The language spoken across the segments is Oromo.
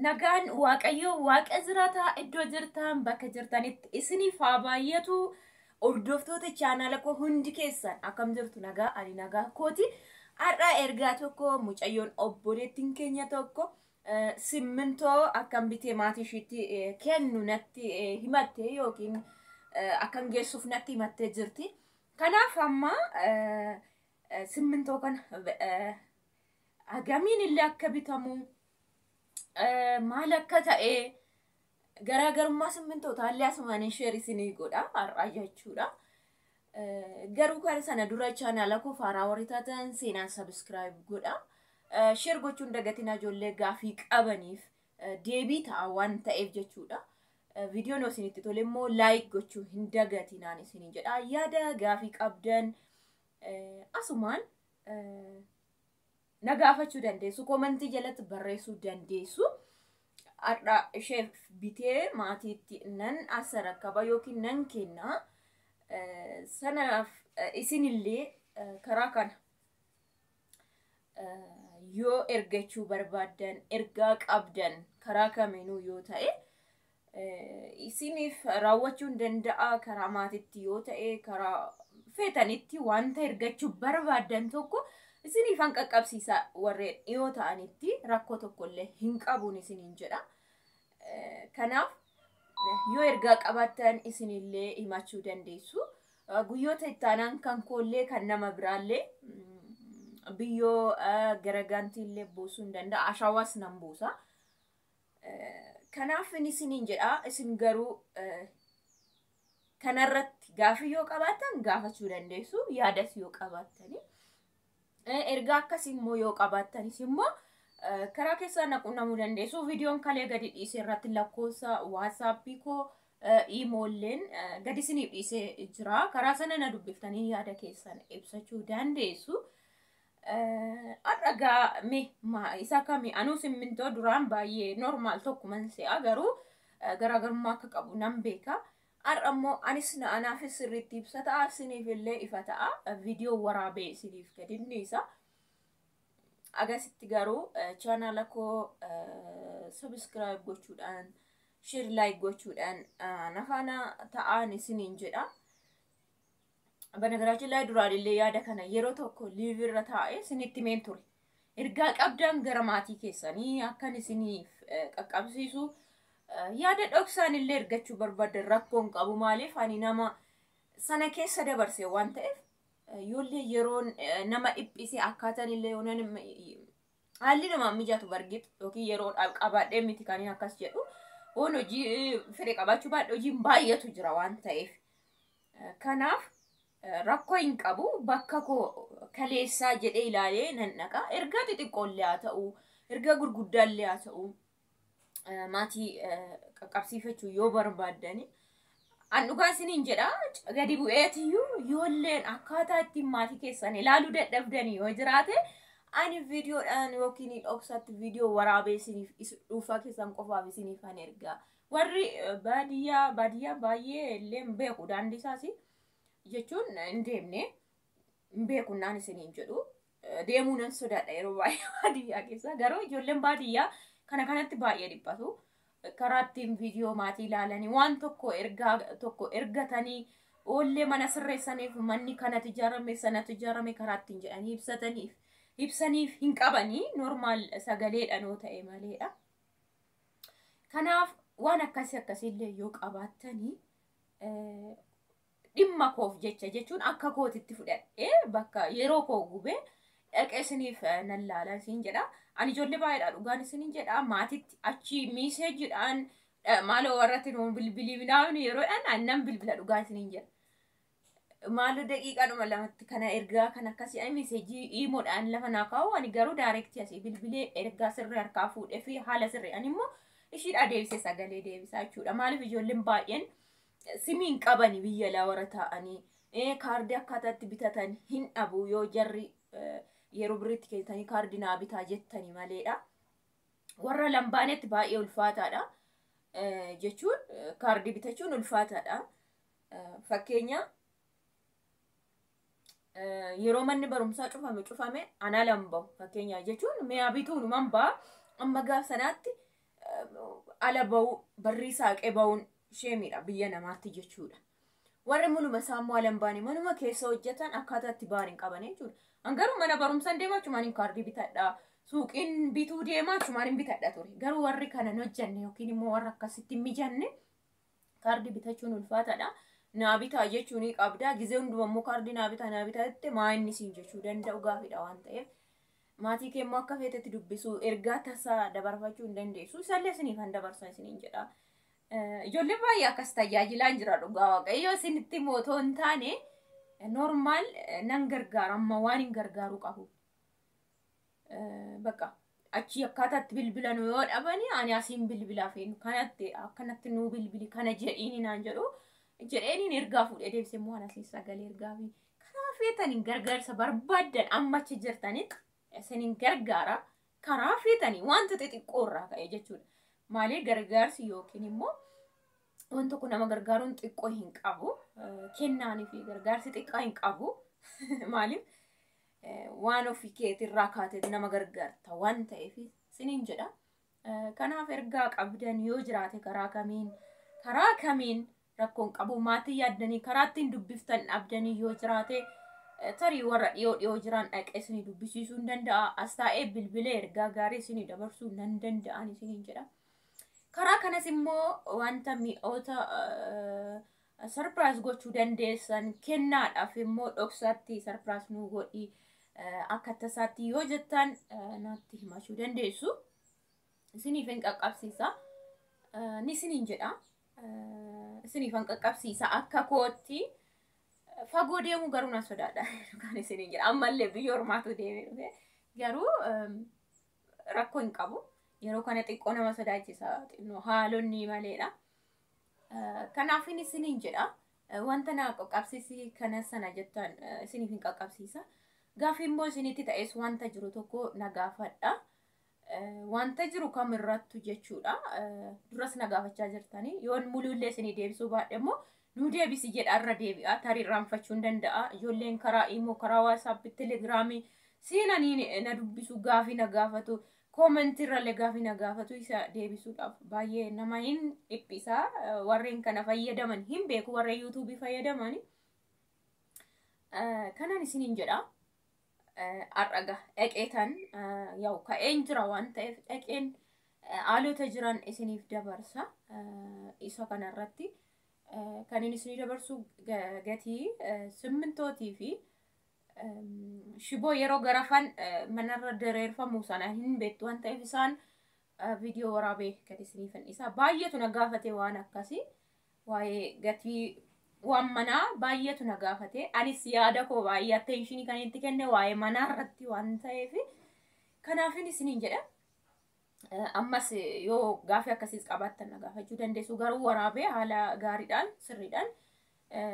Nagaan Waaqayyoo Waaqa jiraataa iddoo jirtan bakka jirtanitti isiniif haa baay'atu. Hordoftoota chaanaala koo hundi keessan akkam jirtu? Nagaa, ani nagaa kooti. Har'a ergaa tokko mucayyoon obboleettiin keenya tokko simmintoo akkam bitee maatii ishiitti kennu natti himatte yookiin akkan geessuuf natti himattee jirti. Kanaaf amma simmintoo kana hagamiin illee akka bitamu, maal akka ta'e, garaagarummaa simmintootaa illee asumaan share isinii godha har'a jechuudha. Garuu kan sana dura chaanaala koo haaraa warri taatan seenaan subscribe godha. Share gochuun dagatina, ijoollee gaafii qabaniif deebii ta'a waan ta'eef jechuudha. Viidiyoon yoo isinitti tole immoo like gochuu hin dagatinaan isiniin jedha. Yaada gaafii qabdan asumaan na gaafachuu dandeessu. Comment jalatti barreessuu dandeessu. Har'a isheef bitee maatiitti nan asa rakkaba yookiin nan kenna. Sanaaf isinillee karaa kana yoo ergachuu barbaaddan, ergaa qabdan karaa kamiinuu yoo ta'e isiniif raawwachuu hin danda'a. Karaa maatiitti yoo ta'e, karaa feetanitti wanta ergachuu barbaaddan tokko isiniif han qaqqabsiisa, warreen dhiyoo ta'anitti rakkoo tokkollee hin qabuun isiniin jedha. Kanaaf yoo ergaa qabaattan isinillee himachuu dandeessu. Guyyoota ittaanaan kan koollee kan nama biraallee biyyoo garagaantiillee buusuu hin danda'a. Ashawaas nan buusa. Kanaaf inni isiniin jedha. Isin garuu kanarratti gaafii yoo qabaattan gaafachuu dandeessu. Yaadas yoo qabaattani. Ergaa akkasii immoo yoo qabaattanis immoo karaa keessaa na qunnamuu dandeessu. Viidiyoon kalee gadi dhiisee irratti lakkoofsa WhatsAppii koo, iimoolleen gadi isiniif dhiisee jira. Karaa sana na dubbiftanii yaada keessan ibsachuu dandeessu. Har'a gaa mee isa kami? Anuu simmintoo duraan baay'ee normal tokkuman se'a, garuu garaagarummaa akka qabu nan beeka. Har'a immoo anis anaafis sirriitti ibsa ta'a, isiniif illee ifa ta'a. Viidiyoo waraabee isiniif gadi dhiisa. Agasitti garuu chaanaala koo subscribe gochuudhaan, share, like gochuudhaan nafaana ta'aan isiniin jedha. በነገራችን ላይ duraan yaada kana yeroo tokko live irra taa'ee isinitti himeen ture. Ergaa qabdan gara maatii keessanii akkan isiniif qaqqabsiisu, yaada dhoksaan illee ergachuu barbaadan rakkoon qabu. Maaliif, ani nama sana keessa dabarse waan ta'eef, yoollee yeroon nama dhiphise akkaataan illee haalli namaa mijatu bargit yookiin yeroo qabaadhee miti kan akkas jedhu, waan hojii fedhe qabaachuu baadhee hojiin baay'atu jira waan ta'eef. Kanaaf rakkoo hin qabu, bakka koo kaleessaa jedhee ilaalee nan dhaqa. Ergaa xixiqqoollee haa ta'u, ergaa gurguddaallee haa ta'u, maatii qaqqabsiifachuu yoo barbaaddani. An dhugaa isiniin jedha, gadi bu'eetiyyuu yoolleen akkaataa ittiin maatii keessan ilaaluu dadhabdanii yoo jiraate, ani viidiyoodhaan yookiin dhoksaatti viidiyoo waraabee isiniif dhuunfaa keessan qofaaf isiniif kan ergaa. Warri baadiyyaa, baadiyyaa baay'ee illee hin beeku, daandii isaas jechuun hin deemne hin beeku naan isiniin jedhu. Deemuu nan sodaadha yeroo baay'ee baadiyyaa keessa. Garuu ijoolleen baadiyyaa kana kanatti baay'ee dhiphatu. Karaa ittiin viidiyoo maatii ilaalanii, waan tokko ergaa tokko ergatanii, oollee mana sirreessaniif, manni kanatti ijaarame, sanatti ijaarame karaa ittiin jedhanii ibsataniif ibsaniif hin qabanii, normal sagaleedhaan yoo ta'e maleedha. Kanaaf waan akkasii akkasiillee yoo qabaattanii, dhimma koof jecha jechuun akka kootitti fudhadhee bakka yeroo koo gubee dhaqee isiniif nan laala isin jedha. Ani ijoollee baay'eedha, dhugaan isiniin jedha, maatitti achi messageiidhaan maaloo warratti nu bilbilii midhaan yeroodhaan nan bilbila, dhugaa isiniin jedha. Maaloo daqiiqaadhuma lamatti kana ergaa kan akkasii ani message iimoodhaan lafa naa kaa'u, ani garuu direct asii bilbilee ergaa sirrii harkaa fuudhee fi haala sirrii ani immoo ishiidhaa deebisee sagalee deebisaa jechuudha. Maaliif, ijoolleen baay'een simii hin qabani, biyya alaa warra taa'anii kaardii akkaataa itti bitatan hin dhabu, yoo jarri yeroo birriitti kennitanii kaardii naa bitaa jettanii maleedha. Warra lambaanetti baay'ee ulfaataadha. Jechuun kaardii bitachuun ulfaataadha. Fakkeenya yeroo manni barumsaa cufame cufame ana lambahu fakkeenya jechuun mi'a bituun man ba'a, amma gaaf sanaatti Ala ba'uu, barrii saaqee ba'uun sheemiidha biyya namaatti jechuudha. Warri manuma isaa immoo ala hin baane, manuma keessa hojjetan, akkaataa itti ba'an hin qaban jechuudha. An garuu mana barumsaan deema, achumaan hin kaardii bitadha. Suuqiin bituu deema, achumaan hin bitadha ture. Garuu warri kana hin hojjenne yookiin immoo warra akkasitti hin mijanne kaardii bitachuun ulfaataadha. Naa bitaa jechuun ni qabda. Gizee hundumaa immoo kaardii naa bitaa, naa bitaa jette, maa inni siin jechuu danda'u gaafiidha waan ta'eef. Maatii kee immoo akka feetetti dubbisuu, ergaa tasaa dabarfachuu hin dandeessu. Isallee isiniif dabarsa isiniin jedha. Ijoollee baay'ee akkas tajaajilaan jira, dhugaa Waaqayyo isinitti mootoo hin taane, normal nan gargaara amma waan hin gargaaruu qabu. Bakka achi akkaataa itti bilbilan yoo dhabani, ani asiin bilbilaa feenu kanatti akkanatti nuu bilbili kana jedhiini naan jedhu, jedheeniin ergaa fuudhee deebisee immoo ana asiin sagalee ergaa fi karaa feetaniin gargaarsa barbaaddan amma achi jirtanitti isiniin gargaara, karaa feetanii wanta xixiqqoo irraa ka'e jechuudha. Maalee gargaarsi yookiin immoo waan tokko nama gargaaruun xiqqoo hin qabu. Kennaanii fi gargaarsi xiqqaa hin qabu. Maaliif, waan ofii keetirraa kaatee nama gargaarta waan ta'eef isiniin jedha. Kanaaf ergaa qabdan yoo jiraate, karaa kamiin rakkoon qabu, maatii yaaddanii karaa ittiin dubbiftan dhabdanii yoo jiraate, tarii warra dhiyoo dhiyoo jiran dhaqee isinii dubbisiisuu hin danda'a. As taa'ee bilbilee ergaa gaarii isinii dabarsuu nan danda'an isiniin jedha. Karaa kanas immoo wanta mi'oota surprise gochuu dandeessan, kennaadhaaf immoo dhoksaatti surprise nuu godhi akka tasaatti yoo jettan, natti himachuu dandeessu. Isiniif hin qaqqabsiisa. Ni isiniin jedha. Isiniif hin qaqqabsiisa akka kootti. Fagoo deemuu garuu na sodaadha. Kan isiniin jedha. Ammallee biyya ormaatu deemee dhufe. Garuu rakkoo hin qabu. Yeroo kana xiqqoo nama sodaachisa, xinnoo haalonni maleedha. Kanaaf inni isiniin jedha. Wanta na qaqqabsiisi kana sana jettan isiniif hin qaqqabsiisa. Gaaffii immoo isinitti ta'es wanta jiru tokko na gaafadha. Wanta jiru kamirrattu jechuudha. Duras na gaafachaa jirtanii. Yoon muluullee isinii deebisuu baadhe immoo nu deebisi jedha, irra deebi'a. Tarii irraanfachuu hin danda'a. Ijoolleen karaa Imo, karaa WhatsApp, Telegramii seenanii na dubbisu, gaafii na gaafatu. Commentii irrallee gaafii na gaafatu, isa deebisuudhaaf baay'ee nama hin dhiphisa. Warreen kana fayyadaman hin beeku, warreen YouTubeii fayyadaman. Kanan isiniin jedha. Har'aga dhaqeetan yaa'u ka'een jira waan ta'eef, dhaqeen haalota jiran isiniif dabarsa. Isa kanarratti kan inni isinii dabarsu gatii simmintootii fi shiboo yeroo garafan manarra dareerfamu sana hin beektu waan ta'eef, isaan viidiyoo waraabee gadi isiniif isa baay'eetu na gaafate. Waan akkasii waa'ee gatii waan manaa baay'eetu na gaafate. Anis yaada koo baay'ee attentionii kan itti kenne waa'ee manaa irratti waan ta'eef, kanaafin isiniin jedha. Ammas yoo gaafii akkasiis qabaattan na gaafachuu dandeessu, garuu waraabee haala gaariidhaan sirriidhaan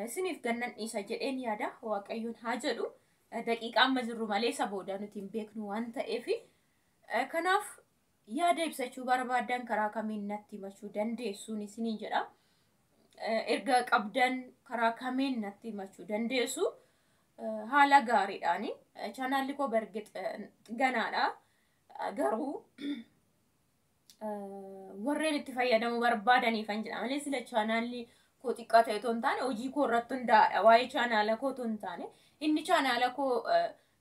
isiniif gannan dhiisa jedheen yaada. Waaqayyoon haa jedhu, daqiiqaa amma jirru malee isa booda nuti hin beeknu waan ta'eef, kanaaf yaada ibsachuu barbaadan karaa kamiin natti himachuu dandeessuun isiniin jedha. Erga qabdan karaa kamiin natti himachuu dandeessu haala gaariidhaani. Channelli koo bargit ganaadha. Garuu warreen itti fayyadamuu barbaadaniif kan jedha malee, sila channelli koo xiqqaa ta'e otoo hin taane, hojii koo irratti hundaa'adha. Waa'ee channela koo otoo hin taane, inni channela koo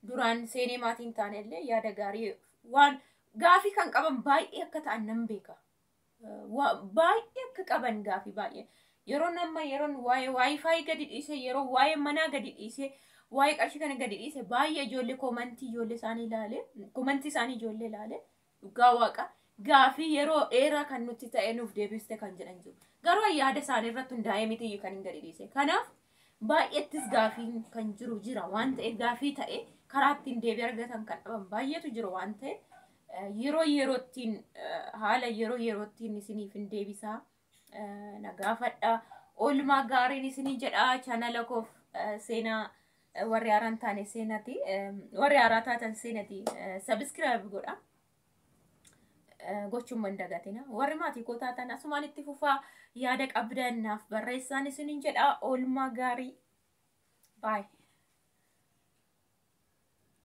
duraan seenee maatii hin taane illee yaada gaarii waan gaafii kan qaban baay'ee akka ta'an nan beeka. Baay'ee akka qaban gaafii baay'ee. Yeroon amma yeroon waa'ee WiFi gadi dhiise, yeroo waa'ee manaa gadi dhiise, waa'ee qarshii kana gadi dhiise, baay'ee ijoollee commentii ijoollee isaanii ilaale, commentii isaanii ijoollee ilaale, dhugaa Waaqa gaafii yeroo dheeraa kan nutti ta'e nuuf deebiste kan jedhan jiru. Garuu yaada isaanii irratti hundaa'ee miti kan hin gadi dhiise. Kanaaf baay'eettis gaafiin kan jiru jira waan ta'eef, gaafii ta'e karaa ittiin deebii argatan kan dhaban baay'eetu jiru waan ta'eef, yeroo yerootiin, haala yeroo yerootiin isiniif hin deebisaa, na gaafadha. Oolmaa gaariin isinii jedha. Channela koof seenaa, warri haaraan taane seenati, warri haaraa taatan seenati subscribe godha. Gochuun hin dagatina. Warri maatii koo taatan asumaan itti fufaa, yaada qabdan naaf barreessaan isiniin jedha. Oolmaa gaarii. Baay'ee.